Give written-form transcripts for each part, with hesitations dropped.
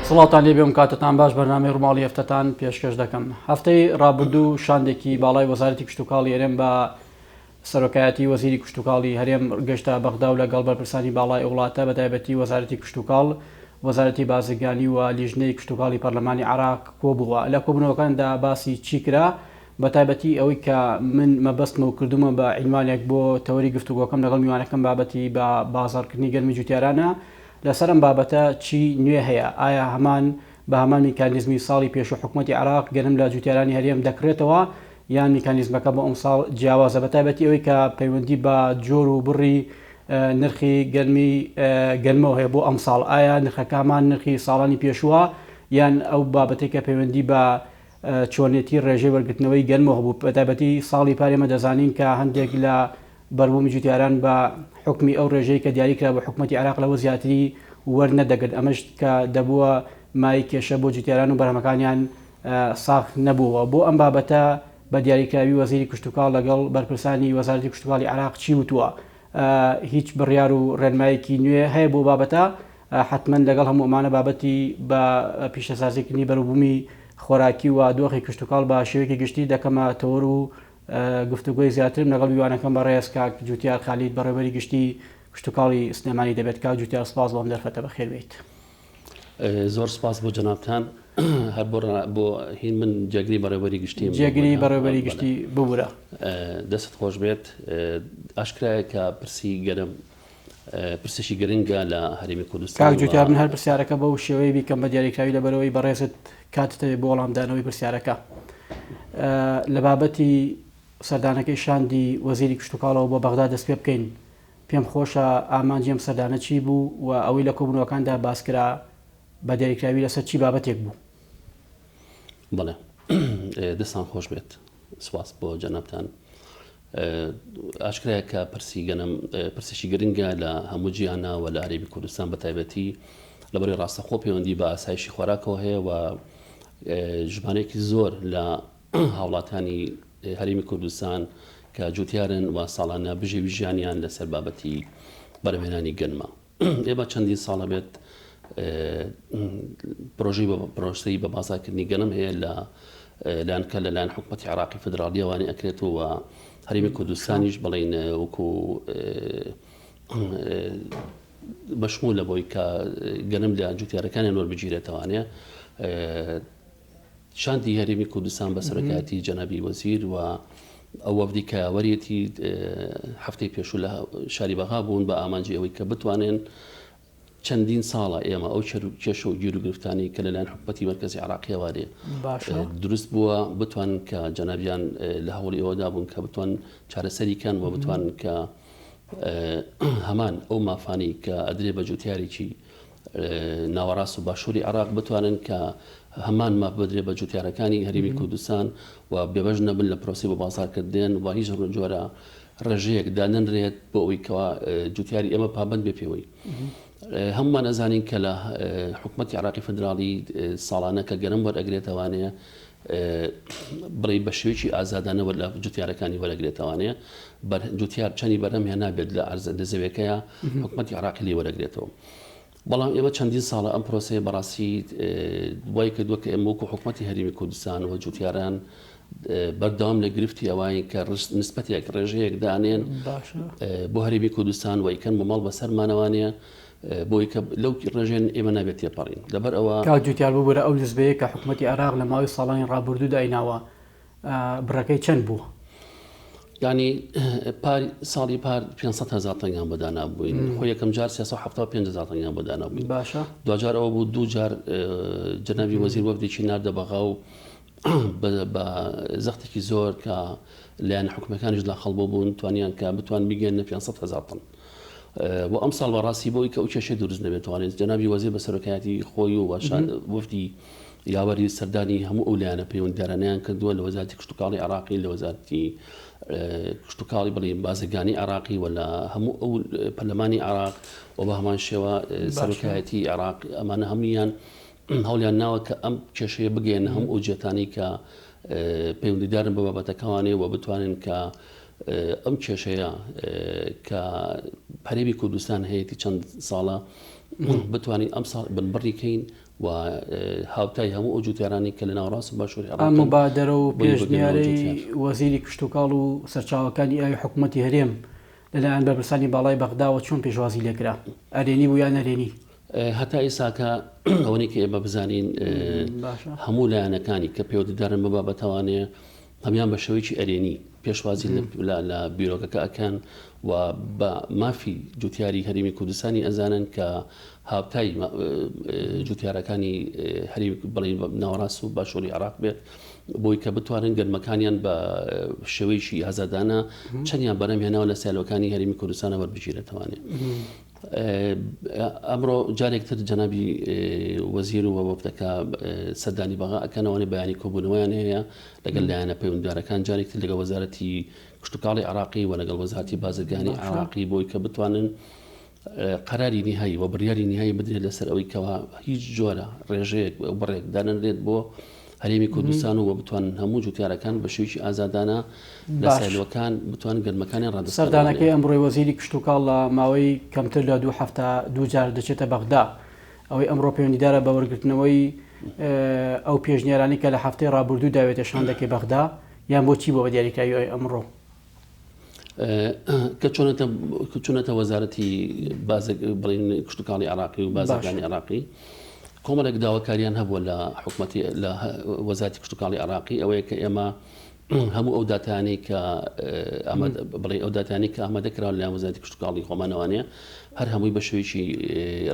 سڵاوتان لێبێ و کاتتان باش بەرنامەی ڕووماڵی هەفتەتان پێشکەش دەکەم. هەفتەی ڕابردوو شاندێکی باڵای وەزارەتی کشتوکاڵی هەرێم بە سەرۆکایەتی وەزیری کشتوکاڵی هەرێم گەشتە بەغدا و لەگەڵ بەرپرسانی باڵای ئەو وڵاتە بەتایبەتی وەزارەتی کشتوکاڵ، وەزارەتی بازرگانی و لیژنەی کشتوکاڵی پەرلەمانی عێراق کۆبووە. لە کۆبوونەوەکاندا باسی چی کرا؟ بەتایبەتی ئەوەی کە من مەبەستمە و کردوومە بە عینوانێک بۆ تەوەری گفتوگۆکەم لەگەڵ میوانەکەم بابەتی بە بازاڕکردنی گەرمی جوتیارانە، لەسەر ئەم بابەتە چی نوێ هەیە؟ ئایا هەمان بە هەمان میکانیزمی ساڵی پێشوو حکومەتی عێراق گەنم لە جوتیارانی هەرێم دەکڕێتەوە یان میکانیزمەکە بۆ ئەمساڵ جیاوازە بەتایبەتی ئەوەی کە پەیوەندی بە جۆر و بڕی نرخی گەرمی گەنمەوە هەیە بۆ ئەمساڵ ئایا نرخەکە هەمان نرخی ساڵانی پێشووە یان ئەو بابەتێک کە پەیوەندی بە چۆنێتی ڕێژەی وەرگرتنەوەی گەنمەوە هەبوو بەتایبەتی ساڵی پار ئێمە دەزانین کە هەندێک لە بەربوومی جوتیاران بە حوکمی ئەو ڕێژەی کە دیاری کرابوو حکومەتی عێراق لەوە زیاتری وەرنەدەگرت ئەمەش کە دەبووە مایەی کێشە بۆ جوتیاران و بەرهەمەکانیان ساغ نەبووەوە بۆ ئەم بابەتە بە دیاریکراوی وەزیری کشتوکاڵ لەگەڵ بەرپرسانی وەزارەتی کشتوکاڵی عێراق چی وتووە هیچ بڕیار و ڕێنمایەکی نوێ هەیە بۆ بابەتە حەتمەن لەگەڵ هەموو ئەمانە بابەتی بە پیشەسازیکردنی بەروبوومی خۆراکی و دۆخی کشتوکاڵ بە شێوەیەکی گشتی دەکەمە تەوەر و گفتوگۆی زیاترم لەگەڵ میوانەکەم بەڕێز کاک جوتیار خالید بەڕێوەبەری گشتی کشتوکاڵی سلێمانی دەبێت. کاک جوتیار سپاس بۆ ئەم دەرفەتە بەخێربێیت. زۆر سپاس بۆ جەنابتان. هەر بۆ بۆ هین من جێگری بەڕێوەبەری گشتیم. جێگری بەڕێوەبەری گشتی ببورە. دەستت خۆش بێت. ئاشکرایە کە پرسی گەرم پرسێکی گرنگە لە هەرێمی کوردستان. کاک جوتیار من هەر پرسیارەکە بەو شێوەیە بیکەم بە دیاریکراوی لەبەرئەوەی بەڕێزت کاتت هەبێ بۆ وەڵامدانەوەی پرسیارەکە لە بابەتی سەردانەکەی شاندی وەزیری کشتوکاڵەوە بۆ بەغدا دەست پێ بکەین پێم خۆشە ئامانجی ئەم سەردانە چی بوو و ئەوەی لە کۆبوونەوەکاندا باسکرا بە دیاریکراوی لەسەر چی بابەتێک بوو؟ بەڵێ دەستان خۆش بێت سپاس بۆ جەنابتان. ئاشکرایە کە پرسی گەنم پرسێکی گرنگە لە هەموو جیهانا و لە هەرێمی کوردستان بە تایبەتی لەبەری ڕاستەخۆ پەیوەندی بە ئاسایشی خۆراکەوە هەیە و ژمارەیەکی زۆر لە هاوڵاتانی هەرێمی کوردستان کە جوتیارن و ساڵانە بژێوی ژیانیان لەسەر بابەتی بەرهەمهێنانی گەنمە. ئێمە چەندین ساڵە بێت پرۆژەی بە پرۆسەی بە بازارکردنی گەنم هەیە لە لایەن کە لەلایەن حکوومەتی عراقی فدرالیەوانی ئەکرێت و هەرێمی کوردستانیش بڵین وەکو بەشمول لە بۆی کە گەنم لە جوتیارەکانیان وەربگیرێتەوانێ شاندی هەرێمی کوردستان بە سەرۆکایەتی جەنابی وەزیر و ئەو وەفدی کە وەریەتی هەفتەی پێشوو لە شاری بەغا بوون بە ئامانجی ئەوەی کە بتوانێن چەندین ساڵە ئێمە ئەو کێشە و گیروگرفتانی کە لەلایەن حکوومەتی مەرکەزی عراقیەوە لێ دروست بووە بتوان کە جەنابیان لە هەوڵی ئەوەدا بوون کە بتوان چارەسەری کەن و بتوان کە هەمان ئەو مافانی کە ئەدرێ بە جوتیارێکی ناوەڕاست و باشووری عێراق بتوانن کە هەمان ماف بدرێت بە جوتیارەکانی هەرێمی کوردستان و بێبەش نەبن لە پرۆسەی بە بازاڕکردن و هیچ جۆرە ڕێژەیەک دانەنرێت بۆ ئەوەی کەوا جوتیاری ئێمە پابەند بێ پێوەی. هەمومان ئەزانین کە لە حکوومەتی عراقی فدراڵی ساڵانە کە گەرم وەرئەگرێتەوانەیە بڵێ بە شێوەیەکی ئازادانە لە جوتیارەکانی وەرەگرێتەوانەیە جوتیار چەنی بەرهەم هێنابێت لە ئەرز لە زەویەکەیە حکومەتی عراقی لێ وەرەگرێتەوە. بەڵام ئێمە چەندین ساڵە ئەم پرۆسەیە بەڕاستی وای کردووە کە ئێمە وەکو حکومەتی هەرێمی کوردستان و جوتیاران بەردەوام لە گرفتی ئەوین کە نسبەتێک ڕێژەیەک دانێن بۆ هەرێمی کوردستان ویکەن بە ماڵ بەسەرمانەوانەیە بۆی کە لەو ڕێژێن ئێمە نابێت تێپەڕین لەبەر ئەوە کاک جوتیار ببورە ئەو نسبەیە کە حکومەتی عێراق لە ماوەی ساڵانی ڕابردوو دایناوە بڕەکەی چەند بووە؟ یانی پار ساڵی پار 500 هزار تەنگیان بۆ دانابووین خۆ یەکەم جار 375 هزار تەنگیان بۆ دانابووین باشە دواجار ئەوە بوو دوو جار جەنابی وەزیر وەفدێکی ناردە بەغا و بە زەختێکی زۆر کە لایەنە حکومەکانیش داخڵ بۆ بوون توانیان کە بتوان بگەنە 500 هزار تەن و ئەمساڵ بەڕاستی بۆی کە ئەو کێشەی دروست نەبێت توانێت جەنابی وەزیر بە سەرۆکایەتی خۆی و وەفدی یاوەری سەردانی هەموو ئەو لایەنە پەیوەندیدارانەیان کردووە لە وەزارەتی کشتوکاڵی عێراقی، لە وەزارەتی کشتوکاڵی بڵێین بازرگانی عێراقی و لە هەموو ئەو پەرلەمانی عێراق و بە هەمان شێوە سەرۆکایەتی عێراق ئەمانە هەموویان هەوڵیان ناوە کە ئەم کێشەیە بگەیەنە هەموو ئەو جێتانی کە پەیوەندیدارن بە بابەتەکەوانێ و بتوانن کە ئەم کێشەیە کە هەرێمی کوردستان هەیەی چەند ساڵە بتوانین ئەم ساڵ بنبڕی کەین. و هاوتای هەموو ئەو جوتیارانەی کە لە ناوەڕاست و باشووری ئەم عێراقن موبادەرە و بۆی بگەنەوە پێشنیارەی جوتیار. وەزیری کشتوکاڵ و سەرچاوەکانی ئاوی حکومەتی هەرێم لەلایەن بەرپرسانی باڵای بەغداوە چۆن پێشوازی لێکرا؟ ئەرێنی بوو یا نەرێنی؟ هەتا ئێستاکە ئەوەنەی کە ئێمە بزانین باشە. هەموو لایەنەکانی کە پەیوەندیدارن بە بابەتەوانێ هەموان بە شێوەیەکی ئەرێنی پێشوازی لە بیرۆکەکە ئەکەن و بە مافی جوتیاری هەرێمی کوردستانی ئەزانن کە هاوتای جوتیارەکانی هەرێمی بڵێن ناوەڕاست و باشووری عێراق بێت بۆی کە بتوانن گەنمەکانیان بە شێوەیەکی ئازادانە چەندیان بەرەم هێناوە لە سیالەکانی هەرێمی کوردستانە وەربگیرێتوانێ. ئەمڕۆ جارێک تر جەنابی وەزیر و وەفدەکە سەردانی بەغا ئەکەنەوەێ بەیانی کۆبوونەوەیان هەیە لەگەڵ لایەنە پەیوەنددارەکان جارێک تر لەگەڵ وەزارەتی کشتتوکاڵی عراقی و لەگەڵ وەزارەتی بازرگانی عراقی بۆی کە بتوانن قەراری نیهایی و بڕیاری نیهایی بدرێت لەسەر ئەوەی کەوا هیچ جۆرە ڕێژەیەک بڕێک دانەنرێت بۆ هەرێمی کوردستان و بتوانن هەموو جوتیارەکان بە شێوەیەکی ئازادانە لە سایلۆکان بتوانن گەنمەکانیان ڕادەست بکەن. سەردانەکەی ئەمڕۆی وەزیری کشتوکاڵ لە ماوەی کەمتر لە دوو هەفتە دوو جار دەچێتە بەغدا. ئەوەی ئەمڕۆ پەیوەندیدارە بە وەرگرتنەوەی ئەو پێشنیارانەی کە لە هەفتەی ڕابردوو داوێتە شاندەکەی بەغدا یان بۆ چی بووە بە دیاریکراوی ئەوەی ئەمڕۆ؟ کە چۆنەتە چونەتە وەزارەتی بازگ بڵین کشتتوکاڵی عراقی و بازرگانی عراقی کۆمەڵێک داواکاریان هەبووە لە حکوومەتی لە وەزارەتی کشتتوکاڵی عراقی ئەوەیە کە ئێمە هەموو ئەو داتانەی کە بڵێ ئەو داتانی کە ئامادە کراون لە وەزارەتی کشتتوکاڵی خۆمانەوانەیە هەر هەمووی بە شێوەیەکی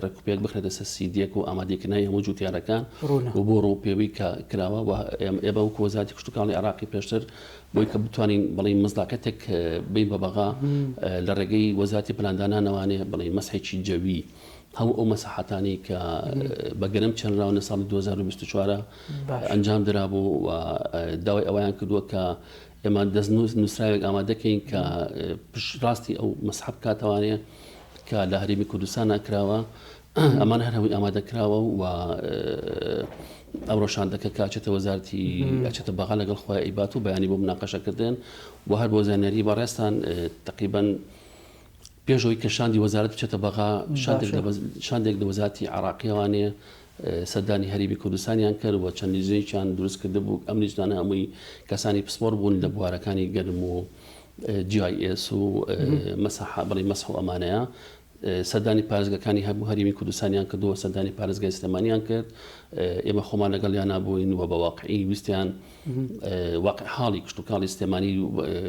ڕێکوپێک بخرێتە سەر سیدیەک و ئامادەکردنی هەموو جوتیارەکان و بۆ ڕووپێوی کە کراوە و ئێمە وەکو وەزارەتی کشتتوکاڵی عراقی پێشتر بۆی کە بتوانین بڵێین مزداقیەتێک بین بە بەغا لە ڕێگەی وەزارەتی پلاندانانەوانێ بڵێین مەسحێکی جەوی هەموو ئەو مەساحەتانەی کە بە گەنم چێنراون لە ساڵی 2024 ئەنجام درابوو و داوای ئەویان کردووە کە ئێمە دەستنووس نووسراوێک ئامادەکەین کە پشتڕاستی ئەو مەسحە بکاتەوانێ کە لە هەرێمی کوردستان کراوە ئەمان هەر هەمووی ئامادە کراوە و ئەمڕۆ شاندەکە کە ئەچێتە وەزارەتی ئەچێتە بەغا لەگەڵ خۆی ئەیبات و بەیانی بۆ مناقەشەکردن و هەر بۆ زانیاری بەڕێزتان تقریبا پێش ئەوەی کە شاندی وەزارەت بچێتە بەغا شاندێک لە شاندێک لە وەزارەتی عراقیەوانێ سەردانی هەرێمی کوردستانیان کرد و چەند لیژنەیەکیان دروست کردبوو ئەم لیژنانە هەمووی کەسانی پسپۆر بوون لە بوارەکانی گەرم و GIS و مەسەحە بڵێ مەسح و ئەمانەیە سەردانی پارێزگاکانی هەموو هەرێمی کوردستانیان کردووە، سەردانی پارێزگای سلێمانیان کرد، ئێمە خۆمان لەگەڵیانا بووین و بە واقعی ویستیان واقع حاڵی کشتوکاڵی سلێمانی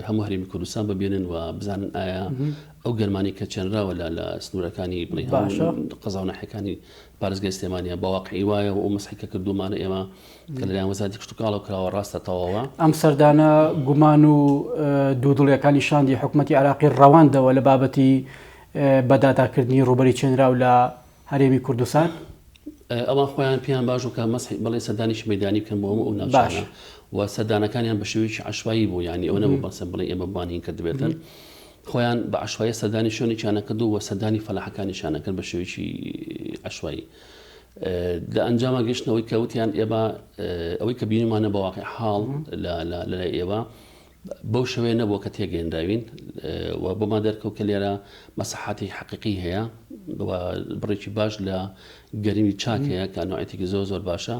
هەموو هەرێمی کوردستان ببینن و بزانن ئایا ئەو گەرمانی کە چێنراوە لە لە سنوورەکانی بڵێ قەزا و ناحیەکانی پارێزگای سلێمانیە بە واقعی وایە و ئەو مەسحی کە کردوومانە ئێمە کە لەلایەن وەزارەتی کشتوکاڵەوە کراوە ڕاستە تەواوە. ئەم سەردانە گومان و دوودڵیەکانی شاندی حکومەتی عێراقی ڕەواندەوە لە بابەتی بەداتاکردنی ڕووبەری چێنراو لە هەرێمی کوردستان؟ ئەوان خۆیان پێیان باش بوو کە مەسحی بەڵێ سەردانێکی مەیدانی بکەن بۆ هەموو ئەو ناوچانە و سەردانەکانیان بە شێوەیەکی عەشوایی بوو یانی ئەوە نەبوو بەسە بڵێ ئێمە بمانین کردبێتن خۆیان بە عەشوایی سەردانی شوێنێکیان نەکرد و سەردانی فەلاحەکانیشیان نەکرد بە شێوەیەکی عەشوایی لە ئەنجاما گەشتن ئەوەی کە وتیان ئێمە ئەوەی کە بینیمانە بە واقع حاڵ لە لای ئێوە بەو شێوەیە نەبووە کە تێگەیەنراوین و بۆمان دەرکەوت کە لێرە مەساحاتی حەقیقی هەیە و بڕێکی باش لە گەرمی چاک هەیە کە نوعێتێکی زۆر زۆر باشە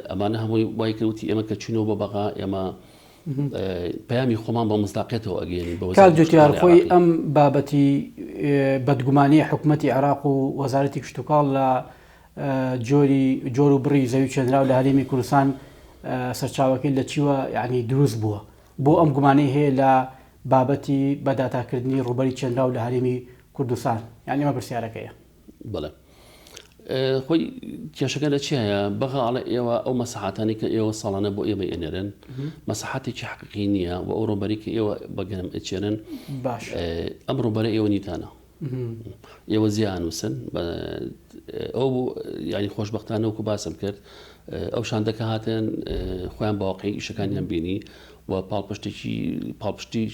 ئەمانە هەمووی وای کرد وتی ئێمە کە چوینەوە بۆ بەغا ئێمە پەیامی خۆمان بە مزداقیەتەوە ئەگەیەنین بە کاک وەزارەتی جوتیار کشتوکاڵی خۆی عێراقی. ئەم بابەتی بەدگومانی حکومەتی عێراق و وەزارەتی کشتوکاڵ لە جۆری جۆر و بڕی زەوی چێنراو لە هەرێمی کوردستان سەرچاوەکەی لە چیوە یعنی دروست بووە بۆ ئەم گومانەی هەیە لە بابەتی بەداتاکردنی ڕووبەری چێنراو لە هەرێمی کوردستان یعنی ئەمە پرسیارەکەیە. بەڵێ خۆی کێشەکە لە چیایە بەغا ئەڵێ ئێوە ئەو مەساحاتانی کە ئێوە ساڵانە بۆ ئێمە ئێنێرن مەساحاتێکی حەقیقی نییە و ئەو ڕووبەری کە ئێوە بەگەرم ئەچێنن باش ئەم ڕووبەرە ئێوە نیتانە ئێوە زیانوسن ئەو ینی خۆشببختانە وەکو باسم کرد ئەو شاندەکە هاتن خۆیان باوەقی ئیشەکانیان بینی و پاڵپشتێکی پاڵپشتیی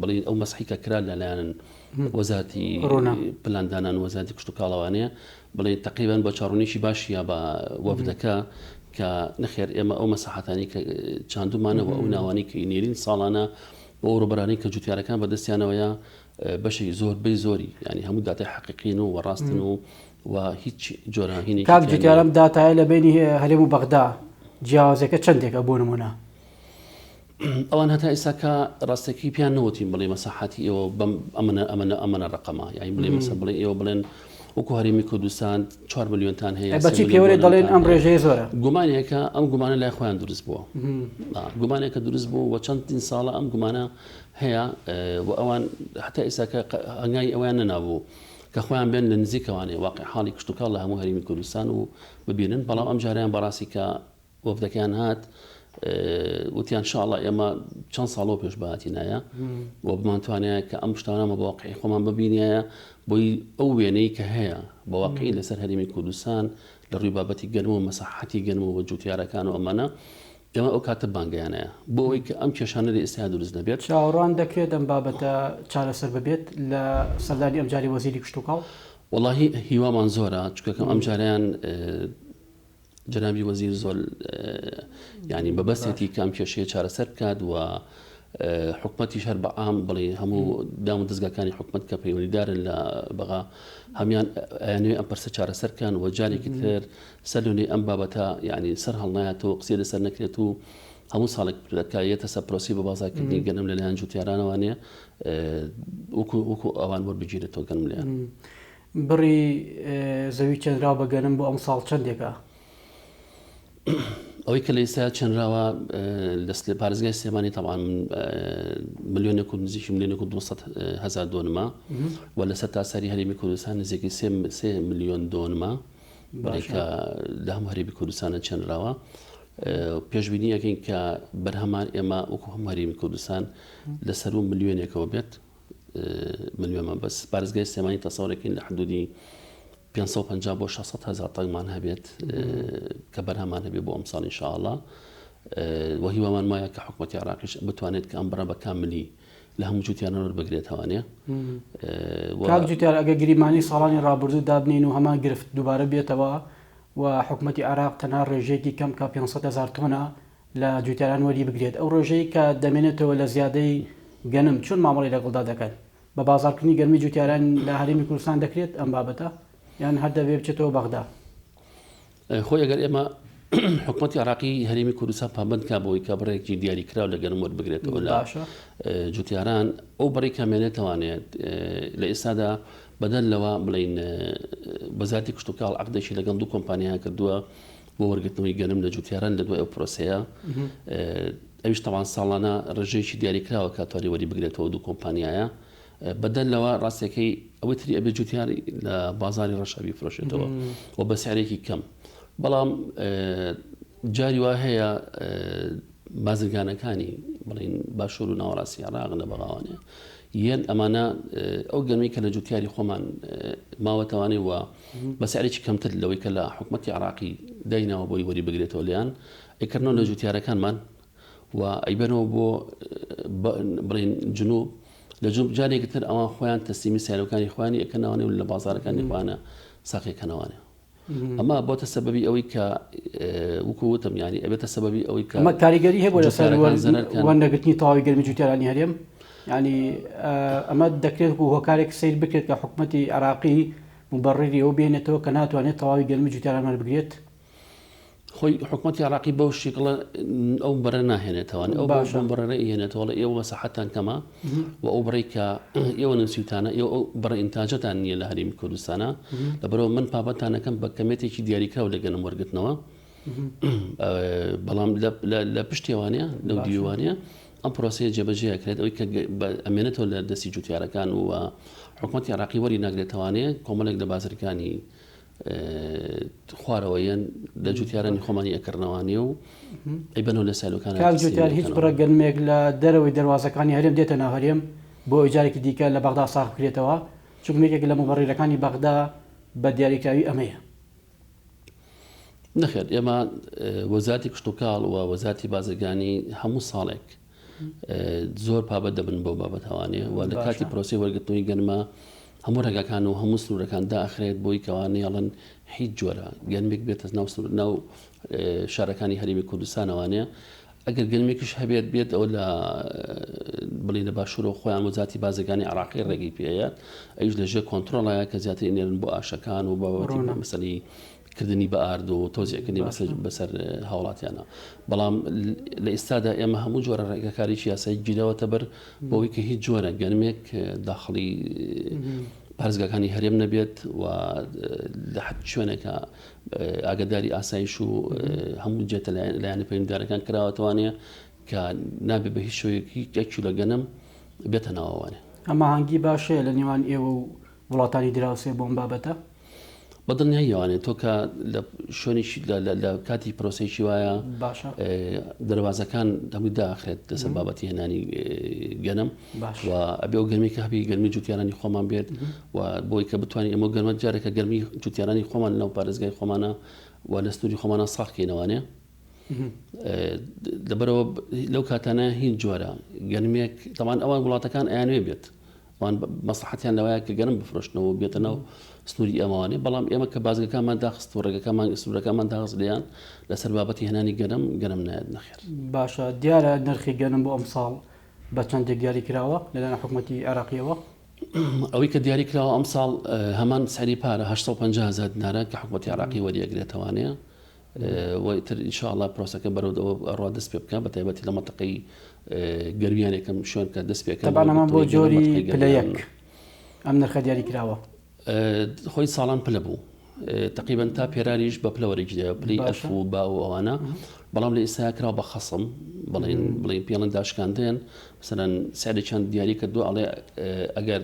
بڵین ئەو مەسحی کە کرا لەلایەن وەزارەتی پلاندانان وەزارەتی کشتوکاڵەوانەیە بڵێن تقریبان بە چاڕونێکی باشیە بە وەفدەکە کە نەخێر ئێمە ئەو مەساحەتانی کە چاندومانەوە ئەو ناوانی کە نێرین ساڵانە بۆ ڕوبەرانی کە جوتیارەکان بەدەستیانەوەیە بەشێکی زۆربەی زۆری یانی هەموو داتای حەقیقین و ڕاستن و و هیچ جۆرە هینێکی کاک تیا جوتیار نییە. ئەم داتایە لە بەینی هەرێم و بەغدا جیاوازیەکە چەندێکە بۆ نمونە؟ ئەوان هەتا ئێستا کە ڕاستەکەی پێیان نەوتین بڵێ مەساحاتی ئێوە بەم ئەمەنە ئەمەنە ئەمەنە ڕەقەمە یانی بڵێ مەسە بڵێ ئێوە بڵێن وەکو هەرێمی کوردستان 4 ملیۆنتان هەیە ئەی بە سێ چی ملیۆن پێوەرێ دەڵێن دۆنەمتان ئەم هەیە ڕێژەیە زۆرە؟ گومانێکە ئەم گومانە لای خۆیان دروست بووە گومانێکە دروست بوو و چەندین ساڵە ئەم گومانە هەیە و ئەوان هەتا ئێستا کە هەنگاوی ئەویان نەنابوو کە خۆیان بێن لە نزیکەوانێ واقع حاڵی کشتوکاڵ لە هەموو هەرێمی کوردستان و ببینن بەڵام ئەم جاریان بەڕاستی کە وەفدەکەیان هات وتیان شاءاللە ئێمە چەند ساڵەوە پێش بهاتینایە و بمانتوانایە کە ئەم شتانەمە بە واقعی خۆمان ببینایە بۆی ئەو وێنەی کە هەیە بە واقعی لەسەر هەرێمی کوردستان لە ڕووی بابەتی گەنم و مەساحەتی گەنم و جوتیارەکان و ئەمانە ئێمە ئەو کاتە بانگەیانەیە بۆ ئەوەی کە ئەم کێشانە لە ئێستا دروست نەبێت. چاوەڕوان دەکرێت ئەم بابەتە چارەسەر ببێت لە سەردانی ئەمجارەی وەزیری کشتوکاڵ؟ وەڵاهی هیوامان زۆرە چونکە ئەمجارەیان جەنابی وەزیر زۆر یانی مەبەستێتی کە ئەم کێشەیە چارەسەر بکات و حکومەتیش هەر بە عام بڵێ هەموو دام و دەزگاکانی حکومەت کە پەیوەندیدارن لە بەغا هەمان ئەیانەوێ ئەم پرسە چارەسەر بکەن و جارێکی تر سەرلەنوێ ئەم بابەتە یعنی سەر هەڵنایەتەوە قسەی لەسەر نەکرێت و هەموو ساڵێک کە یەتە سەر پرۆسەی بە بازارکردنی گەنم لەلایەن جوتیارانەوە نیە وەکو وەکو ئەوان وەربگیرێتەوە گەنم لێیان. بڕی زەوی چێنراو بە گەنم بۆ ئەمساڵ چەندێکە؟ ئەوەی کە لە ئێستا چێنراوە لە پارێزگای سلێمانی تەبعەن ملیۆنێک و نزیکی ملیۆنێک و 200 هەزار دۆنمە و لەسەر تاسەری هەرێمی کوردستان نزیکی سێ ملیۆن دۆنمە بەڵێ کە لە هەموو هەرێمی کوردستانە چێنراوە. پێشبینی ئەکەین کە بەرهەمان ئێمە وەکو هەموو هەرێمی کوردستان لە سەروو ملیۆنێکەوە بێت. ملیۆنمان بەس پارێزگای سلێمانی تەسەوڕێکین لە حدودی 550 بۆ 600 هەزار تەنگمان هەبێت کە بەرهەمان هەبێت بۆ ئەمساڵ ئینشاءاللە و هیوامان وایە کە حکوومەتی عراقیش بتوانێت کە ئەم بڕە بە کاملی لە هەموو جوتیانە وەربگرێتەوانێ کاک جوتیار ئەگە گریمانی ساڵانی ڕابردوو دابنین و هەمان گرفت دووبارە بێتەوە و حکوومەتی عراق تەنها ڕێژەیەکی کەم کە 500 هەزار تۆنە لە جوتیاران وەری بگرێت، ئەو ڕێژەی کە دەمێنێتەوە لە زیادەی گەنم چۆن مامەڵەی لەگەڵدا دەکەن؟ بە بازاڕکردنی گەنمی جوتیاران لە هەرێمی کوردستان دەکرێت ئەم بابەتە یان هەر دەبێ بچێتەوە بەغدا؟ خۆی ئەگەر ئێمە حکومەتی عراقی هەرێمی کوردستان پابەند کا بۆی کە بڕێکی دیاریکراو لە گەنم وەربگرێتەوە لە جوتیاران ئەو بڕی کە مێنێتەوانێت لە ئێستادا بەدەر لەوە بڵین وەزارەتی کشتوکاڵ عەقدێکی لەگەڵ دوو کۆمپانیا کردووە بۆ وەرگرتنەوەی گەنم لە جوتیاران لە دوای ئەو پرۆسەیە ئەویش تەوان ساڵانە ڕێژەیەکی دیاریکراوە کە توانی وەری بگرێتەوە دوو کۆمپانیایە بەدەر لەوە ڕاستەکەی ئەوەی تری ئەبێ جوتیار لە بازاری ڕەشە بیفرۆشێتەوە و بە سعرێکی کەم بەڵام جاری وا هەیە بازرگانەکانی بڵین باشوور و ناوەڕاستی عێراق لە بەغاوانێ یەن ئەمانە ئەو گەنمەی کە لە جوتیاری خۆمان ماوەتەوانێ و بە سعرێکی کەمتر لەوەی کە لە حکومەتی عێراقی دایناوە بۆی وەری بگرێتەوە لێیان ئەیکردنەوە لە جوتیارەکانمان و ئەیبەنەوە بۆ بڵین جنوب لە جنوب جارێکی تر ئەوان خۆیان تەسلیمی سیارەکانی خۆیانی ئەکەنەوانێ و لە بازارەکانی خۆیانە ساقیەکەنەوانێ ئەمە بۆتە سەبەبی ئەوەی کە وەکو وتم یانی ئەبێتە سەبەبی ئەوەی کە ئەمە کاریگەری هەبوو لەسەر وەرنەگرتنی تەواوی گەرمی جوتیارانی هەرێم ینی ئەمە دەکرێت و هۆکارێک سیر بکرێت کە حکوومەتی عراقی مبەڕری ئەو بێنێتەوە کە ناتوانێت تەواوی گەرمی جوتیاران وەربگرێت خۆی حکومەتی عراقی بەو شکڵە ئەو بەرە ناهێنێتەوە ئەو باشە بڕێ هێنێتەوە ئێوە مەساحەتان کەمە و ئەو بڕی کە ئێوە نووسیوتانە ئێوە ئەو بڕە ئینتاجەتان نییە لە هەرێمی کوردستانە لەبەرەوە من پابەتانەکەم بە کەمێتێکی دیاریکراو لە گەنم وەرگرتنەوە بەڵام لە پشتیوانە لەو دیوانە ئەم پرۆسەیە جێبەجێ کرێت ئەوەی کە ئەمێنێتەوە لە دەستی جوتیارەکان و حکومەتی عراقی وەری ناگرێتوانێ کۆمەڵێک لە بازرگانی خوارەوە یەن لە جوتیارانی خۆمانی ئەکڕنەوانێ و ئەیبەنەوە لە سایلۆکان. کاک جوتیار هیچ بڕە گەنمێک لە دەرەوەی دەروازەکانی هەرێم دێتە ناو هەرێم بۆ ئەوەی جارێکی دیکە لە بەغدا ساغ بکرێتەوە؟ چونکە یەکێک لە موبەڕیرەکانی بەغدا بە دیاریکراوی ئەمەیە. نەخێر ئێمە وەزارەتی کشتوکاڵ و وەزارەتی بازرگانی هەموو ساڵێک زۆر پابەند دەبن بەو بابەتەوانێ و لە کاتی پرۆسی وەرگرتنەوەی گەنمە هەموو ڕێگاکان و هەموو سنوورەکان داخرێت بۆی کەوا نێڵن هیچ جۆرە گەنمێک بێتە ناو سنوور ناو شارەکانی هەرێمی کوردستانەوانێ ئەگەر گەنمێکیش هەبێت بێت ئەو لە بڵێن لە باشوورەوە خۆیان وەزارەتی بازرگانی عێراقی ڕێگەی پێیە ئەویش لە ژێر کۆنترۆڵایە کە زیاتر ئینێرن بۆ ئاشەکان و بابەتی ڕوونە. مەسەلەی کردنی بە ئارد و تەوزیعکردنی باشە. بەسەر هاوڵاتیانە بەڵام لە ئێستادا ئێمە هەموو جۆرە ڕێگەکارێکی یاسایی گیراوەتە بەر بۆ ئەوەی کە هیچ جۆرە گەنمێک داخڵی پارێزگاکانی هەرێم نەبێت و لە حد شوێنێکە ئاگداری ئاسایش و هەموو جێتە لایەنە پەیوەندیدارەکان کراوەتەوانەیە کە نابێ بە هیچ شێوەیەک هیچ یەک کیلۆ گەنم بێتە ناوەوانێ. هەماهەنگی باش هەیە لە نێوان ئێوە و وڵاتانی دراوسێ بۆ ئەم بابەتە؟ بە دڵنیاییەوانێ تۆ کە لە شوێنێکی لە کاتی پرۆسەیەکی وایە باشە دەروازەکان هەمووی داخرێت لەسەر بابەتی هێنانی گەنم و ئەبێ ئەو گەرمی کە هەبی گەرمی جوتیارانی خۆمان بێت و بۆی کە بتوانین ئێمە گەرمە جارێکە گەرمی جوتیارانی خۆمان لەناو پارێزگای خۆمانە و لە سنووری خۆمانە ساخکەینەوانێ لەبەرەوە لەو کاتانە هیچ جۆرە گەنمێک تەمان ئەوان وڵاتەکان ئەیانوێ بێت ئەوان مەسڵەحەتیان لەوەیە کە گەنم بفرۆشنەوە و بێتە ناو سنووری ئێمەوانێ، بەڵام ئێمە کە بازگەکانمان داخست و ڕێگەکانمان سنوورەکانمان داخست لێیان لەسەر بابەتی هێنانی گەنم، گەنم نایەت نەخێر. باشە دیارە نرخی گەنم بۆ ئەمساڵ بە چەندێک دیاری کراوە لەلایەن حکومەتی عێراقیەوە؟ ئەوەی کە دیاری کراوە ئەمساڵ هەمان سعری پارە 850 هەزار دینارە کە حکومەتی عێراقی وەریئەگرێتەوانێ. و ئیتر ان شاء اللە پرۆسەکە بەرەو ئەوە ئەڕوا دەست پێ بکا بە تایبەتی لە مەنتەقەی گەرمیان یەکەم شوێن کە دەست پێ کەن تەبعەن ئەمە بۆ جۆری پلە یەک ئەم نرخە دیاری کراوە. خۆی ساڵان پلە بوو تقریبا تا پێراریش بە پلە وەرەگیرایەوە پلەی ئەلف و با و ئەوانە بەڵام لە ئێستا کراوە بە خەسم بڵێن بڵێن پێڵن داشکاندن مثلەن سعرێکیان دیاری کردووە ئەڵێ ئەگەر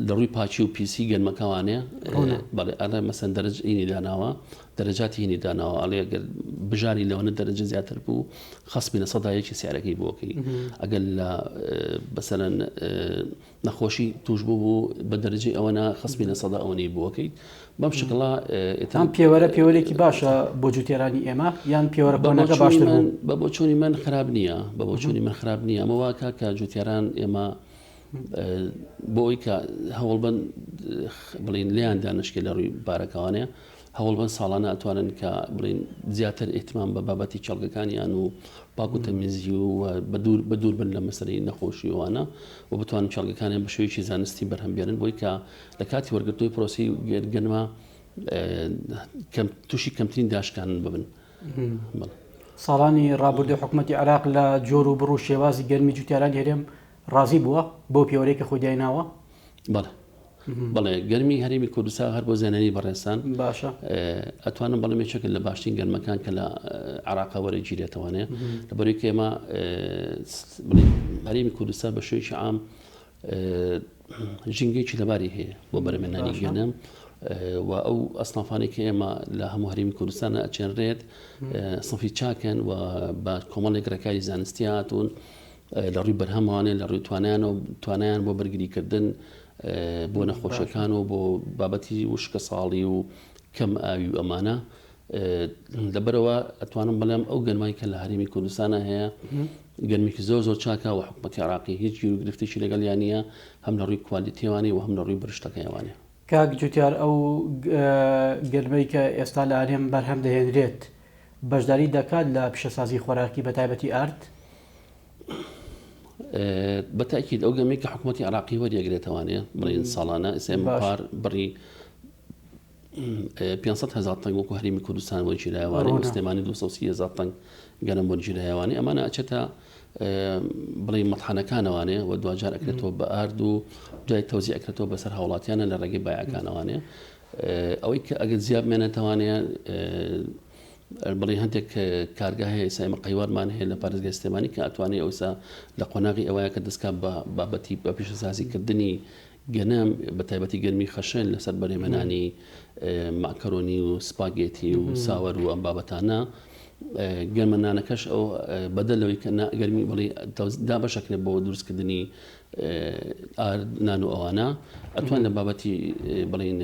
لە ڕووی پاکی و پیسی گەنمەکەوانێ ڕوونە. بەڵێ ئەڵێ مەسەن دەرەج هینی داناوە دەرەجاتی هینی داناوە ئەڵێ گەر بژاری لەوەنە دەرەجە زیاتر بوو خەسمی لە سەدا یەکی سعرەکەی بۆکەی ئەگەر لە بەسەرەن نەخۆشی توش بوو بوو بە دەرەجەی ئەوەنە خەسمی لە سەدا ئەوەنەی بۆکەی بەم شکڵە ئیتر ئەم پێوەرە پێوەرێکی باشە بۆ جوتیارانی ئێمە یان پێوەرە بە کۆنەکە بۆچوونی باشتر من بوو؟ بە بۆچوونی من خراپ نییە بە بۆچوونی من خراپ نییە ئەمە واکە کە جوتیاران ئێمە بۆ ئەوەی کە هەوڵبەن بڵین لێیان دانشکێ لە ڕووی بارەکەوانەیە هەوڵبەن ساڵانە ئەتوانن کە بڵین زیاتر ئیهتمام بە بابەتی کێڵگەکانیان و پاک و تەمیزی و بە دوور بن لە مەسەلەی نەخۆشی وانە و بتوانن کێڵگەکانیان بە شێوەیەکی زانستی بەرهەم بێنن بۆی کە لە کاتی وەرگرتنەوەی پرۆسی گەنمە کەم تووشی کەمترین داشکان ببن. ساڵانی ڕابردوو حکومەتی عێراق لە جۆر و بڕ و شێوازی گەرمی جوتیارانی هەرێم ڕازی بووە بەو پێوەرەی کە خۆی دایناوە؟ بەڵێ بەڵێ گەرمی هەرێمی کوردستان هەر بۆ زانیاری بەڕێزتان باشە ئەتوانم بەڵێم یەکێکە لە باشترین گەرمەکان کە لە عێراقا وەرەگیرێتەوانێ لەبەرەی کە ئێمە بڵێ هەرێمی کوردستان بە شێوەیەکی عام ژینگەیەکی لەباری هەیە بۆ بەرەمێنانی گەنم و ئەو ئەسنافانەی کە ئێمە لە هەموو هەرێمی کوردستان ئەچێنرێت سنفی چاکن و بە کۆمەڵێک ڕێکاری زانستی هاتوون لە ڕووی بەرهەمەوانێ لە ڕووی توانایان و توانایان بۆ بەرگریکردن بۆ نەخۆشیەکان و بۆ بابەتی وشکە ساڵی و کەم ئاوی و ئەمانە لەبەرەوە ئەتوانم بڵێم ئەو گەنمای کە لە هەرێمی کوردستانە هەیە گەرمێکی زۆر زۆر چاکە و حکوومەتی عراقی هیچ گیروگرفتێکی لەگەڵیان نییە هەم لە ڕووی کوالیتیوانی و هەم لە ڕووی برشتەکەیوانێ. کاک جوتیار ئەو گەنمەی کە ئێستا لە هەرێم بەرهەم دەهێنرێت بەشداری دەکات لە پیشەسازی خۆراکی بە تایبەتی ئارد؟ بە تاکید ئەو گەمەی کە حکوومەتی عراقی وەریەگرێتەوانێ بڵێن ساڵانە ئێستا پار بڕی 500 هزار تەنگ وەکو هەرێمی کوردستان وەرگیرایەوانێ و سلێمانی 230 هزار تەنگ گەنم وەرگیرایەوانێ ئەمانە ئەچێتە بڵێ مەتحانەکانەوانێ و دواجار ئەکرێتەوە بە ئارد و دوای تەوزی ئەکرێتەوە بەسەر هاوڵاتیانە لە ڕێگەی بایەکانەوانێ ئەوەی کە ئەگەر جیا بمێنێتەوانێ بڵێ هەندێک کارگە هەیە ئێستا ئێمە قەیوانمان هەیە لە پارێزگای سلێمانی کە ئەتوانێ ئەوسا لە قۆناغی ئەوەیە کە دەستکا بە بابەتی بە پیشەسازیکردنی گەنم بە تایبەتی گەرمی خەشن لەسەر بەرهێمێنانی ماکەرۆنی و سپاگێتی و ساوەر و ئەم بابەتانە گەرمە نانەکەش ئەو بەدەل لەوەی کە گەرمی بڵێ دابەشەکرێت بۆ دروستکردنی ئارد نان و ئەوانە ئەتوان لە بابەتی بڵین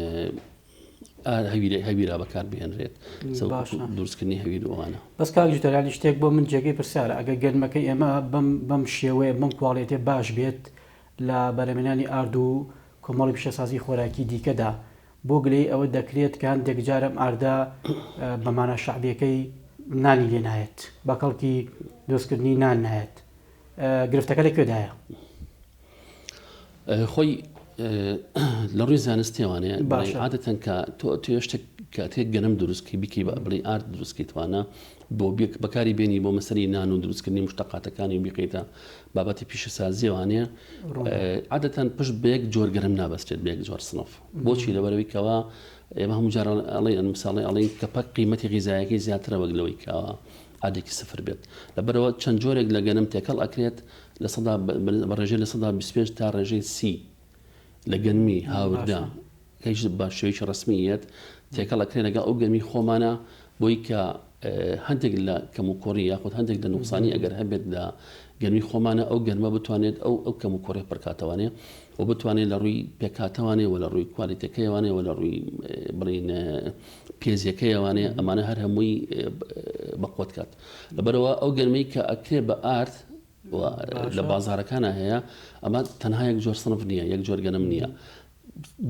هەویرا بەکار بهێنرێت دروستکردنی هەویر و ئەوانە. بەس کاک جوتەرانی شتێک بۆ من جێگەی پرسیارە ئەگەر گەنمەکەی ئێمە بەم بەم شێوەیە بەم کواڵێتیە باش بێت لە بەرهەمهێنانی ئارد و کۆمەڵی پیشەسازی خۆراکی دیکەدا بۆ گلەیی ئەوە دەکرێت کە هەندێک جار ئەم ئاردە بە مانا شەعبیەکەی نانی لێ نایەت بە کەڵکی دروستکردنی نان نایەت. گرفتەکە لە کوێدایە؟ خۆی لە ڕووی زانستیوانەیە باشە عادەتەن کە تۆ تۆ شتێک کە تێک گەنم دروستکی بیکەی بە بڵی ئارد دروستکەی توانە بۆ بەکاری بێنی بۆ مەسەری نان و دروستکردنی مشتەقاتەکانی و بیخەیتە بابەتی پیشەسازیەوانەیە عادەتەن پشت بە یەک جۆر گەرم نابەستێت بە یەک جۆر سنف بۆچی لەبەرەوەی کەوا ئێمە هەموو جار ئەڵێن مثاڵی ئەڵێن کە پەک قیمەتی غیزایەکەی زیاترە وەک لەوەی کەوا ئاردێکی سفر بێت لەبەرەوە چەند جۆرێک لە گەنم تێکەڵ ئەکرێت لە سەدا بە ڕێژەی 25% تا ڕێژەی 30 لە گەنمی هاوردە کە هیچ بە شێوەیەکی ڕەسمی یەت تێکەڵ ئەکرێ لەگەڵ ئەو گەنمی خۆمانە بۆی کە هەندێک لە کەموکوڕی یاخود هەندێک لە نوقسانی ئەگەر هەبێت لە گەنمی خۆمانە ئەو گەنمە بتوانێت ئەو ئەو کەموکوڕی پڕکاتەوانێ و بتوانێت لە ڕووی پێکهاتەوانێ و لە ڕووی کوالیتەکەیوانێ و لە ڕووی بڵین پێزیەکەیوانێ ئەمانە هەر هەمووی بەقوت کات لەبەرەوە ئەو گەنمەی کە ئەکرێ بە ئارد لە بازارەکانە هەیە ئەمە تەنها یەک جۆر سنف نییە یەک جۆر گەنم نییە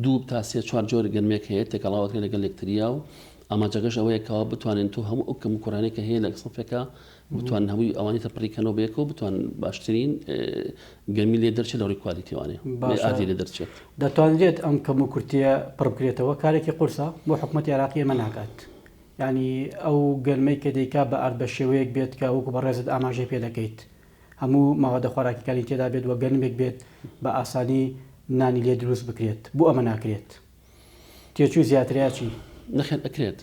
دوو تا سێ چوار جۆر گەنمێک هەیە تێکەڵاوەکرێت لەگەڵ یەکتریا و ئامانجەکەش ئەوەیە کەوا بتوانن تۆ هەموو ئەو کەم و کوڕانەی کە هەیە لە سنفێکا بتوانن هەمووی ئەوانی تر پڕیکەنەوە بەیەکەوە بتوان باشترین گەرمی لێ دەرچێت لە ڕووی کوالیتیوانێ باشە ئاردی لێ دەرچێت. دەتوانرێت ئەم کەم و کورتییە پڕ بکرێتەوە؟ کارێکی قورسە بۆ حکومەتی عێراقی ئەمە ناکات. یانی ئەو گەرمەی کە دەیکا بە ئارد بە شێوەیەک بێت کە وەکو بەڕێزت ئاماژەی پێ دەکەیت هەموو مەوادە خۆراکیەکانی تێدا بێت وە گەنمێک بێت بە ئاسانی نانی لێ دروست بکرێت بۆ ئەمە ناکرێت؟ تێچووی زیاترە یا چی؟ نەخێر ئەکرێت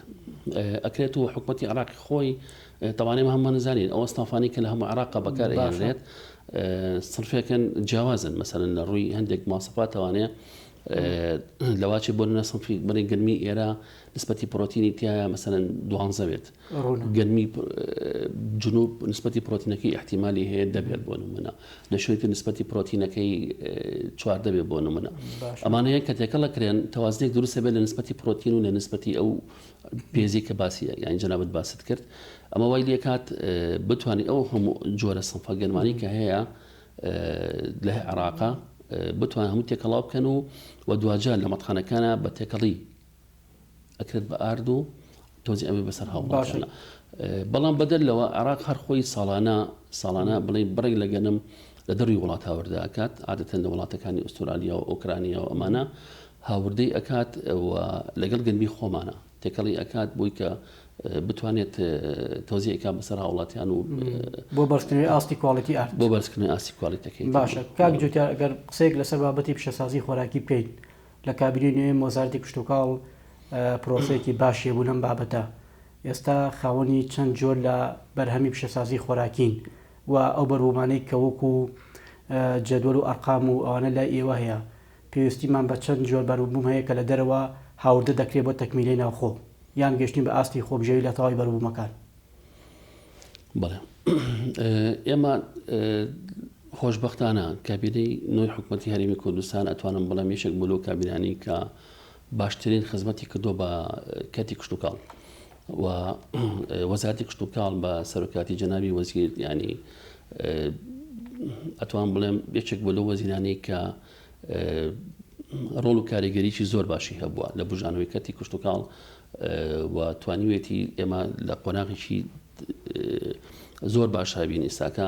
ئەکرێت و حکومەتی عێراقی خۆی تەوانێ هەموومان زانین ئەو ئەسنافانی کە لە هەموو عێراقا بەکار ئەهێنرێت سنفێکن جیاوازن مەسەلەن لە ڕووی هەندێک ماسەفاتەوانێ لەواچێ بۆ نە سنفی بڵێ گەرمی ئێرە نسبەتی پرۆتینی تایە مەسەلەن دوانزە بێت گەرمی جنوب نسبەتی پرۆتینەکەی احتیممالی هەیە دەبێت بۆ نمونە لە شوێنی نسبەتی پرۆتینەکەی چواردە بێت بۆ نمونە ئەمانەیە کە تێکەڵە کرێن تەوازنێک دروستە بێت لە نسبەتی پرۆتین و لە نسبەتی ئەو پێزی کە باسی یان جەنابەت باست کرد ئەمە وای لێکات بتوانێت ئەو هەموو جۆرە سنفە گەرمانی کە هەیە لە عێراقا بتوان هەموو تێکەڵاو بکەن و و دواجار لە مەتخانەکانە بە تێکەڵی ئەکرێت بە ئارد و تۆزی ئەمێ بەسەر هاوڵاتیانە بەڵام بەدەر لەوە عێراق هەر خۆی ساڵانە ساڵانە بڵێ بڕێک لە گەنم لە دەروی وڵات هاوردە ئەکات عادەتەن لە وڵاتەکانی ئوسترالیا و ئۆکرانیا و ئەمانە هاوردەی ئەکات و لەگەڵ گەنمی خۆمانە تێکەڵی ئەکات بۆی کە بتوانێت تۆزی ئەکات بەسەر هاوڵاتیان و بۆ بەرزکردنەوەی ئاستی کواڵیتی ئارد بۆ بەرزکردنەوەی ئاستی کوالیتەکەی باشە کاک جوتیار ئەگەر قسەیەک لەسەر بابەتی پیشەسازی خۆراکی بکەین لە کابینەی نوێی وەزارەتی کشتوکاڵ پرۆسەیەکی باشی هەبوو لەم بابەتە، ئێستا خاوەنی چەند جۆر لە بەرهەمی پیشەسازی خۆراکین و ئەو بەروبوومانەی کە وەکو جەدوەل و ئەرقام و ئەوانە لای ئێوە هەیە، پێویستیمان بە چەند جۆر بەروبووم هەیە کە لە دەرەوە هاوردە دەکرێت بۆ تەکمیلەی ناوخۆ یان گەیشتنی بە ئاستی خۆبژێوی لە تەواوی بەروبوومەکان؟ بەڵێ ئێمە خۆشبەختانە کابینەی نوێی حکوومەتی هەرێمی کوردستان ئەتوانم بڵێم یەکێک بوو لەو کابینانی کە باشترین خزمەتی کردووە بە کەرتی کشتوکاڵ و وەزارەتی کشتوکاڵ بە سەرۆکاتی جەنابی وەزیر ینی ئەتوان بڵێم یەکێک بۆ لەو وەزیرانی کە ڕۆڵ و کاریگەریی زۆر باشی هەبووە لە بژانەوەی کەرتی کشتوکاڵ و توانیوێتی ئێمە لە قۆناغێکی زۆر باش هەبین ئێستاکە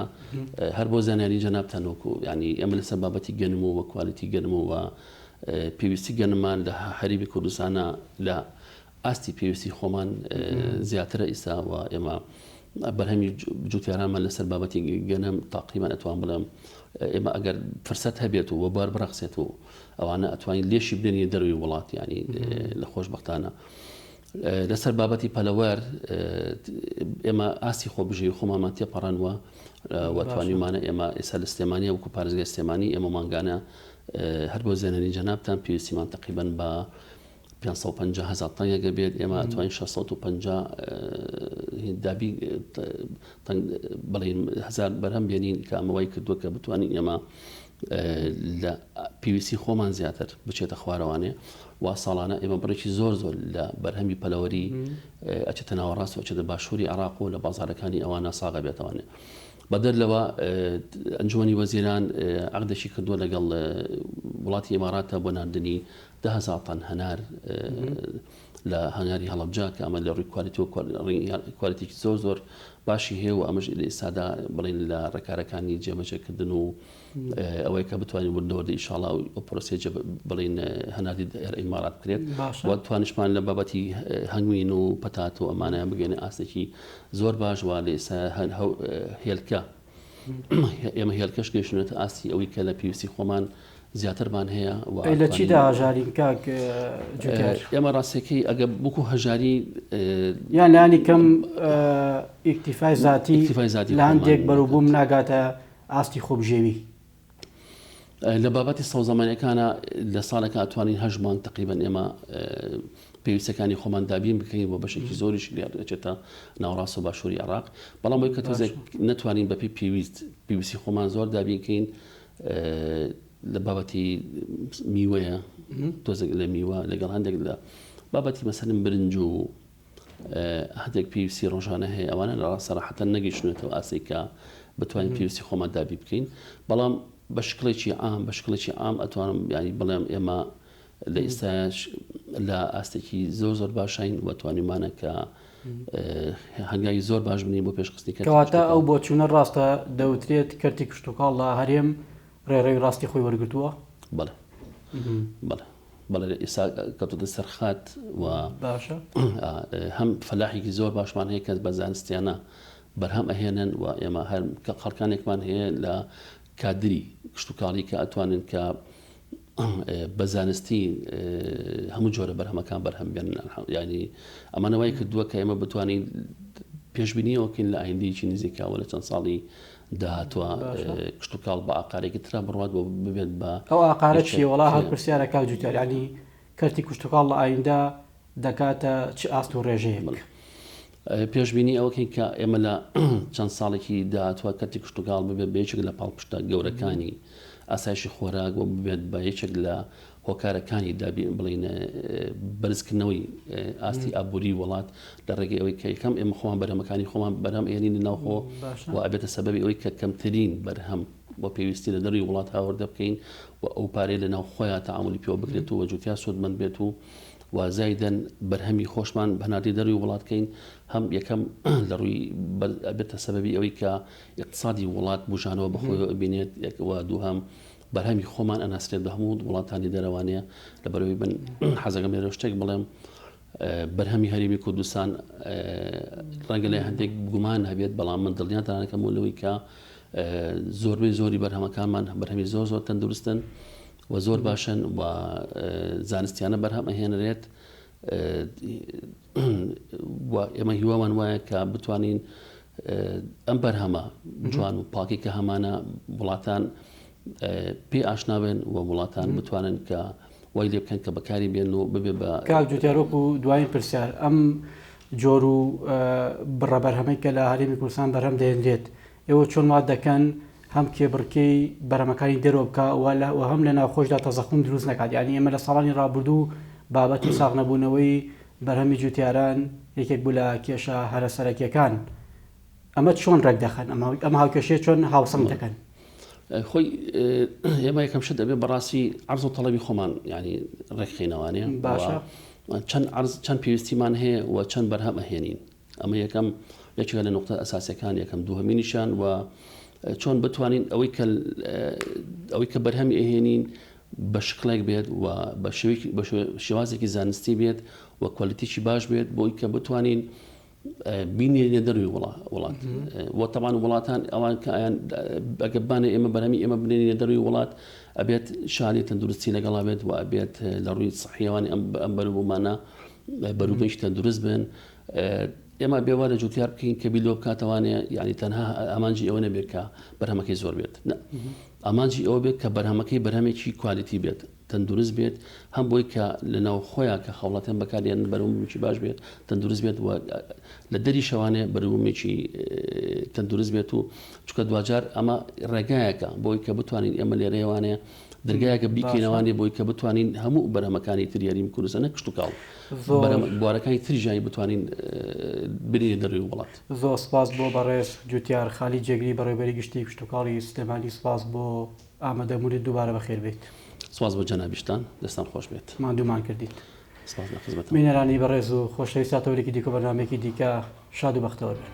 هەر بۆ زانیاری جەنابتان وەکو ینی ئێمە لەسەر بابەتی گەنم و وە کوالیتی گەنم و پێویستی گەنمان لە هەرێمی کوردستانە لە ئاستی پێویستی خۆمان زیاترە ئیستا و ئێمە بەرهەمی جوتیارانمان لەسەر بابەتی گەنم تاقیمان ئەتوان بڵێم ئێمە ئەگەر فرسەت هەبێت و وەبار بڕەخسێت و ئەوانە ئەتوانین لێشی بدەنیە دەروی وڵات ینی لە خۆشببختانە لەسەر بابەتی پەلەوەر ئێمە ئاستی خۆبژێوی خۆمانمان تێپەڕانوە و توانیمانە ئێمە ئێستا لە سلێمانیە وەکو پارێزگای سلێمانی ئێمە مانگانە هەر بۆ زێنەری جەنابتان پێویستیمان تقریبا بە 550 هزار تەنگەگە بێت ئێمە توانین 650 دابی تەنگ بڵێین هەزار بەرهەم بێنین کە ئەمە وای کردووە کە بتوانین ئێمە لە پێویستی خۆمان زیاتر بچێتە خوارەوانێ و ساڵانە ئێمە بڕێکی زۆر زۆر لە بەرهەمی پەلەوەری ئەچێتە ناوەڕاست و ئەچێتە باشووری عراق و لە بازارەکانی ئەوانە ساغە بێتەوانێ بەدەر لەوە ئەنجومی وەزیران عقدێکی کردووە لەگەڵ وڵاتی ئیماراتە بۆ ناردنی دههزار تەن هەنار. لە هەناری هەڵەبجە کە ئەمە لە ڕووی quality و quality ێکی زۆر زۆر باشی هەیە و ئەمەش لە ئێستادا بڵێین لە ڕێکارەکانی جێبەجێکردن و ئەوەی کە بتوانین وردە وردە ئیشاڵا و پرۆسەی بڵێین هەناردی ئیمارات بکرێت و توانیشمان لە بابەتی هەنگوین و پەتات و ئەمانە بگەینە ئاستێکی زۆر باش و لە ئێستا هێلکە ئێمە هێلکەش گەیشتوونەتە ئاستی ئەوەی کە لە پێویستی خۆمان زیاترمان هەیە و ئەی لە چیدا هەژارین کاک جوتیار؟ ئێمە ڕاستەکەی ئەگە بکو هەژاری یان لانی کەم ئیکتیفای زاتی ئیکتیفای زاتی لە هەندێک بەروبووم ناگاتە ئاستی خۆبژێوی. لە بابەتی سەوزەمەنیەکانە لە ساڵێکا ئەتوانین هەشت مانگ تقریبا ئێمە پێویستەکانی خۆمان دابین بکەین بۆ بەشێکی زۆریش لێ دەچێتە ناوەڕاست و باشووری عێراق بەڵام ئەوی کە تۆزێک نەتوانین بەپێی پێویست پێویستی خۆمان زۆر دابین کەین لە بابەتی میوەیە تۆزێک لە میوە لەگەڵ هەندێک لە بابەتی مەسەلەن برنج و هەندێک پێویستی ڕۆژانە هەیە ئەوانە لە سەراحەتەن نەگەیشتونەتەوە ئاستێک کە بتوانین پێویستی خۆمان دابی بکەین بەڵام بە شکڵێکی عام بە شکڵێکی عام ئەتوانم ینی بڵێم ئێمە لە ئێستاش لە ئاستێکی زۆر زۆر باشین و توانیمانە کە هەنگاوی زۆر باش بنین بۆ پێشخستنی کەرتی کەواتە کشتوکاڵ. ئەو بۆچوونە ڕاستە دەوترێت کەرتی کشتوکاڵ لە هەرێم ڕێڕەوی ڕاستی خۆی وەرگرتووە؟ بەڵێ بەڵێ بەڵێ ئێستا کەوتۆتە سەر خات و باشە هەم فەلاحێکی زۆر باشمان هەیە کە بە زانستیانە بەرهەم ئەهێنن و ئێمە هەر کە خەڵکانێکمان هەیە لە کادری کشتوکاڵی کە ئەتوانن کە بە زانستی هەموو جۆرە بەرهەمەکان بەرهەم بێنن ینی ئەمانە وای کردووە کە ئێمە بتوانین پێشبینیەوە کەین لە ئایندەیەکی نزیکەوە لە چەند ساڵی داهاتوە کشتوکاڵ بە ئاقارێکی ترا بڕوات بۆ ببێت بە ئەو ئاقارە چیە وەڵا هەر پرسیارە کاک جوتیار یانی کەرتی کشتوکاڵ لە ئایندە دەکاتە چ ئاست و ڕێژەیەک؟ پێشبینی ئەوە کەین کە ئێمە لە چەند ساڵێکی داهاتوە کەرتی کشتوکاڵ ببێت بە یەکێک لە پاڵپشتە گەورەکانی ئاسایشی خۆراک و ببێت بە یەکێک لە هۆکارەکانی دابین بڵین بەرزکردنەوەی ئاستی ئابووری وڵات لە ڕێگەی ئەوەی کە یەکەم ئێمە خۆمان بەرهەمەکانی خۆمان بەرهەم ئێنین لە ناوخۆ و ئەبێتە سەبەبی ئەوەی کە کەمترین بەرهەم و پێویستی لە دەروی وڵات هاوردە بکەین و ئەو پارەی لە ناو خۆیان تەعامولی پێوە بکرێت و جوتیار سوودمەند بێت و و زایدەن بەرهەمی خۆشمان هەناردەی دەروی وڵات کەین هەم یەکەم لە ڕووی ئەبێتە سەبەبی ئەوەی کە ئیقتسادی وڵات بوژانەوە بەخۆیەوە ئەبینێت و دووهەم بەرهەمی خۆمان ئەناسرێت بە هەموو وڵاتانی دەرەوانەیە لەبەرەوەی من حەزەکەم لێرە شتێک بڵێم بەرهەمی هەرێمی کوردستان ڕەنگە لای هەندێک گومان هەبێت بەڵام من دڵنیاتانەکەم و لەوەی کە زۆربەی زۆری بەرهەمەکانمان بەرهەمی زۆر زۆر تەندروستن و زۆر باشن و زانستیانە بەرهەم ئەهێنرێت و ئێمە هیوامان وایە کە بتوانین ئەم بەرهەمە جوان و پاکی کە هەمانە وڵاتان پێ ئاشنا بن و وڵاتان بتوانن کە وای لێ بکەن کە بەکاری بێن و ببێ بە کاک جوتیار وەکو دوایین پرسیار ئەم جۆر و بڕە بەرهەمەی کە لە هەرێمی کوردستان بەرهەم دەهێنرێت ئێوە چۆن وا دەکەن هەم کێبڕکێی بەرهەمەکانی دەرەوە بکا و لە و هەم لە ناوخۆشدا تەزەخوم دروست نەکات یانی ئێمە لە ساڵانی ڕابردوو بابەتی ساغ نەبوونەوەی بەرهەمی جوتیاران یەکێک بوو لە کێشە هەرە سەرەکیەکان ئەمە چۆن ڕێک دەخەن ئەمە ئەم هاوکێشەیە چۆن هاوسەنگ دەکەن؟ خۆی ئێمە یەکەم شت دەبێت بەڕاستی عەرز و تەڵەبی خۆمان ینی ڕێکخینەوانێ باشە چەند عەرز چەند پێویستیمان هەیە و چەند بەرهەم ئەهێنین ئەمە یەکەم یەکێکە لە نقطە ئەساسەکان یەکەم دووهەمینیشان و چۆن بتوانین ئەوەی کە ئەوەی کە بەرهەمی ئەهێنین بە شکڵێک بێت و بە شێوەیەکی بە شێوازێکی زانستی بێت و کوالیتیی باش بێت بۆی کە بتوانین بینێرینە دەروی وڵات و تەبان وڵاتان ئەوان کە ئەیان ئەگە بانێ ئێمە بەرهەمی ئێمە بنێرینە دەروی وڵات ئەبێت شاری تەندروستی لەگەڵا بێت و ئەبێت لە ڕووی سەحیەوانی ئەم ئەم بەروبوومانە بەروبەیش تەندروست بن ئێمە بێ وا لە جوتیار بکەین کە بیر لەوە بکاتەوانێ یعنی تەنها ئامانجی ئەوە نەبێت کە بەرهەمەکەی زۆر بێت ئامانجی ئەوە بێت کە بەرهەمەکەی بەرهەمێکی quality بێت تەندروست بێت هەم بۆی کە لە ناوخۆیان کە هاوڵاتیان بەکاریان بەرهەمێکی باش بێت تەندروست بێت و لە دەریشەوانێ بەروبوومێکی تەندروست بێت و چونکە دواجار ئەمە ڕێگایەکە بۆی کە بتوانین ئێمە لێرەیەوانێ دەرگایەکە بیکەینەوانێ بۆی کە بتوانین هەموو بەرهەمەکانی تری هەرێمی کوردستان نەک کشتوکاڵ بوارەکانی تری ژیانی بتوانین بنێینە دەرەوەی وڵات. زۆر سپاس بۆ بەڕێز جوتیار خالید جێگری بەڕێوبەری گشتی کشتوکاڵی سلێمانی سپاس بۆ ئامادەبوونت دووبارە بەخێر بێیت. سپاس بۆ جەنابیشتان دەستان خۆش بێت. ماندوومان کردیت. سپاس لە خزمەتتان. بینەرانی بەڕێز و خۆشەویست تا تەوەرێکی دیکە و بەرنامەیەکی دیکە شاد و بەختەوەر بن.